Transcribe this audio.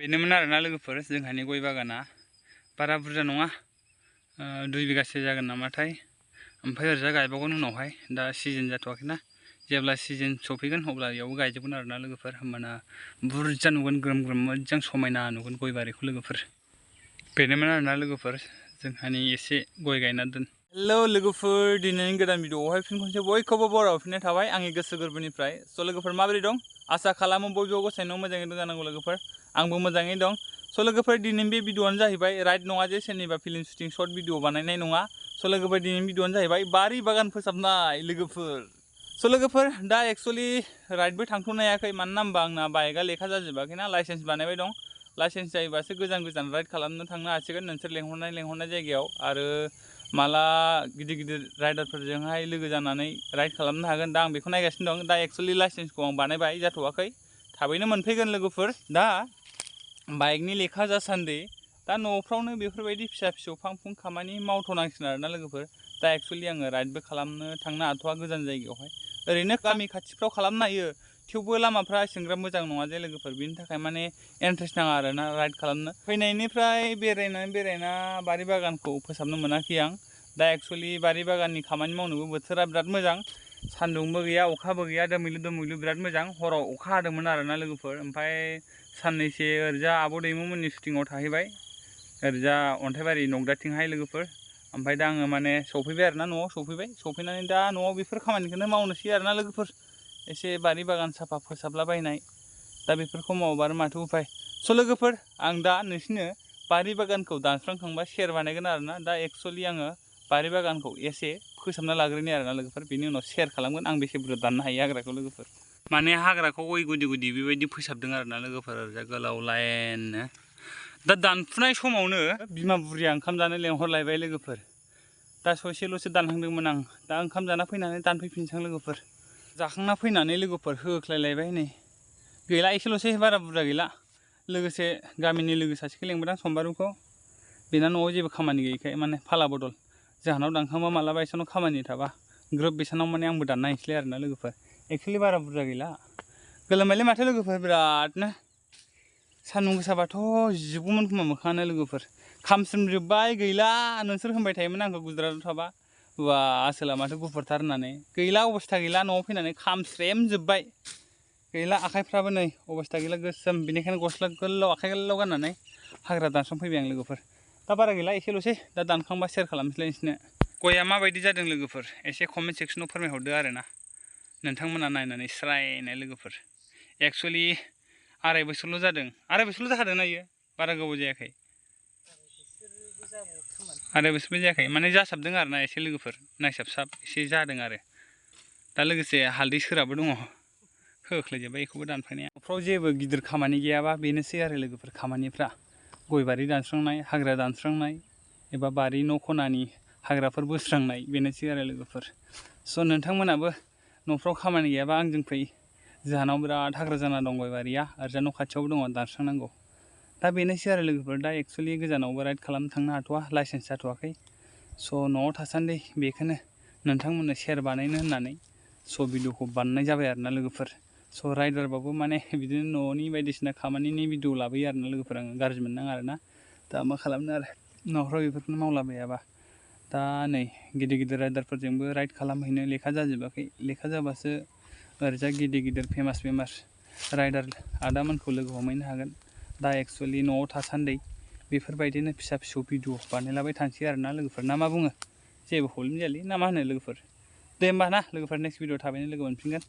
बेनोमोन आरोना लोगोफोर जोंहानि गय बागाना बारा बुरजा नङा 2 बिगासो जागोन नामाथाय ओमफ्राय ओरैजा गायबावगोन उनावहाय दा सिजन जाथ'वाखैना जेब्ला सिजन सफैगोन अब्ला बेयावबो गायजोबगोन आरोना लोगोफोर होमबाना बुरजा नुगोन ग्रोम ग्रोम मोजां समायना नुगोन गय बारिखौ लोगोफोर बेनोमोन आरोना लोगोफोर जोंहानि एसे गय गायना दोन हेलौ लोगोफोर दिनैनि गोदान भिडिअआवहाय फिन खनसे बयखौबो बरायफिननाय थाबाय आंनि गोसो गोरबोनिफ्राय स' लोगोफोर माबोरै दं आसा खालामो बयबो गसाइनाव मोजाङै दं जानांगौ लोगोफोर आंबो मोजाङै दं स' लोगोफोर दिनैनि बे भिडिअआनो जाहैबाय राइट नङा जे सोरनिबा फिल्म शुटिं शर्ट भिडिअ बानायनाय नङा स' लोगोफोर दिनैनि भिडिअआनो जाहैबाय बारि बागान फोसाबनाय लोगोफोर स' लोगोफोर दा एक्चुअलि राइडबो थांथ'नो हायाखै मानो होनबा आंना बाइकआ लेखा जाजोबाखैना लाइसेन्स बानायबाय दं लाइसेन्स जायोबासो गोजान गोजान राइड खालामनो थांनो हासिगोन नोंसोर लेंहरनाय जायगायाव आरो माला गिदिर गिदिर राइडारफोरजोंहाय लोगो जानानै राइड खालामनो हागोन दा आं बेखौ नायगासिनो दं दा एक्चुअलि लाइसेन्सखौ आं बानायबाय जाथ'वाखै थाबैनो मोनफैगोन लोगोफोर दा बाइकनि लेखा जासान्दि दा न'फ्रावनो बेफोरबायदि फिसा फिसौ फां फुं खामानि मावथ'नांसिगोन आरोना लोगोफोर दा एक्चुअलि आङो राइडबो खालामनो थांनो हाथ'वा गोजान जायगायावहाय ओरैनो गामि खाथिफ्राव खालामनो हायो थेवबो लामाफ्रा एसेग्राब मोजां नङा जे लोगोफोर बिनि थाखाय माने इन्ट्रेस्ट नाङा आरोना राइड खालामनो फैनायनिफ्राय बेरायना बारि बागानखौ फोसाबनो मोनाखै आं दा एक्चुअलि बारि बागाननि खामानि मावनोबो बोथोरा बिराद मोजां सान्दुंबो गैया अखाबो गैया दोमैलु बिराद मोजां हराव अखा हादोंमोन आरोना लोगोफोर ओमफ्राय साननैसो ओरैजा आब' दैमुमोननि शुटिंआव थाहैबाय ओरैजा अन्थाइबारि नगदाथिंहाय लोगोफोर ओमफ्राय दा आङो माने सफैबाय आरोना न'आव सफैनानै दा न'आव बेफोर खामानिखौनो मावनोसै आरोना लोगोफोर एसे बारि बागान साफा फोसाबलाबायनाय दा बेफोरखौ मावोबा आरो माथो उफाय स' लोगोफोर आं दा नोंसिनो बारि बागानखौ दानस्रांखांबा शेर बानायगोन आरोना दा एक्चुअलि आङो बारि बागानखौ एसे फोसाबना लाग्रोनि आरोना लोगोफोर बेनि उनाव शेर खालामगोन आं बेसे बुरजा दाननो हायो हाग्राखौ लोगोफोर माने हाग्राखौ गय गुदि बेबायदि फोसाबदों आरोना लोगोफोर ओरैजा गोलाव लाइननो दा दानफुनाय समावनो बिमा बुरिया ओंखाम जानो लेंहरलायबाय लोगोफोर दा ससेल'सो दानहांदोंमोन आं दा ओंखाम जाना फैनानै दानफैफिनसां लोगोफोर जाखांना फैनानै लोगोफोर होख्लायलायबाय नै गैला एसेल'सै बारा बुरजा गैला लोगोसे गामिनि लोगो सासेखौ लेंबोदों सम्बारुखौ बेना न'आव जेबो खामानि गैयैखाय माने फाला बदल जाहानाव दानखांबा मालाबा एसानाव खामानि थाबा ग्रोब बेसानाव माने आंबो दानना हैसैलाय आरोना लोगोफोर एक्चुअलि बारा बुरजा गैला गोलोमबायलै माथो लोगोफोर बिरादनो सान्दुं गोसाबाथ' जिजोबगौमोन खोमा मोखाङानो लोगोफोर खामस्रोमजोब्बाय गैला नोंसोर होनबाय थायोमोन आंखौ गुजरातआव थाबा बा आसोला माथो गुफुरथार होननानै गैला अबस्था गैला न'आव फैनानै खामस्रेमजोब्बाय गैला आखाइफ्राबो नै अबस्था गैला गोसोम बेनिखायनो गस्ला गोलाव आखाइ गोलाव गाननानै हाग्रा दानस्रांफैबाय आं लोगोफोर दा बारा गैला एसेल'सै दा दानखांबा शेर खालामसैलाय नोंसिनो गया माबायदि जादों लोगोफोर एसे कमेन्ट सेक्सनाव फोरमायहरदो आरोना नोंथांमोना नायनानै स्रायनाय लोगोफोर एक्चुअलि 2.5 बोसोरल' जादों 2.5 बोसोरल' जाखादोंना इयो बारा गोबाव जायाखै 2.5 बोसोरबो जायाखै माने जासाबदों आरोना एसे लोगोफोर नायसाबसाब एसे जादों आरो दा लोगोसे हालदै सोराबो दङ होख्लायजोब्बाय बेखौबो दानफायनाया न'फ्राव जेबो गिदिर खामानि गैयाबा बेनोसै आरो लोगोफोर खामानिफ्रा गय बारि दानस्रांनाय हाग्रा दानस्रांनाय एबा बारि न' खनानि हाग्राफोर बोस्रांनाय बेनोसै आरो लोगोफोर स' नोंथांमोनाबो न'फ्राव खामानि गैयाबा आंजों फै जाहानाव बिराद हाग्रा जाना दं गय बारिया ओरैजा न' खाथियावबो दङ दानस्रांनांगौ दा बेनोसै आरो लोगोफोर दा एक्चुअलि गोजानावबो राइड खालामनो थांनो हाथ'वा लाइसेन्स जाथ'वाखै स' न'आव थासान्दि बेखौनो नोंथांमोननो शेर बानायनो होननानै स' भिडिअखौ बानायनाय जाबाय आरोना लोगोफोर स' राइडारबाबो माने बिदिनो न'नि बायदिसिना खामानिनि भिडिअ लाबोयो आरोना लोगोफोर आङो गाज्रि मोननाङा आरोना दा मा खालामनो आरो न'फ्राव बेफोरखौनो मावलाबायाबा दा नै गिदिर राइडारफोरजोंबो राइड खालामहैनो लेखा जाजोबाखै लेखा जाबासो ओरैजा गिदिर फेमास राइडार आदामोनखौ लोगो हमहैनो हागोन दा एक्चुअलि न'आव थासान्दि बेफोरबायदिनो फिसा फिसौ भिडिअ बानायलाबाय थानोसै आरोना लोगोफोर ना मा बुङो जेबो प्रब्लेम जायालै ना मा होनो लोगोफोर दे होमबा ना लोगोफोर नेक्स्ट भिडिअ थाबैनो लोगो मोनफिनगोन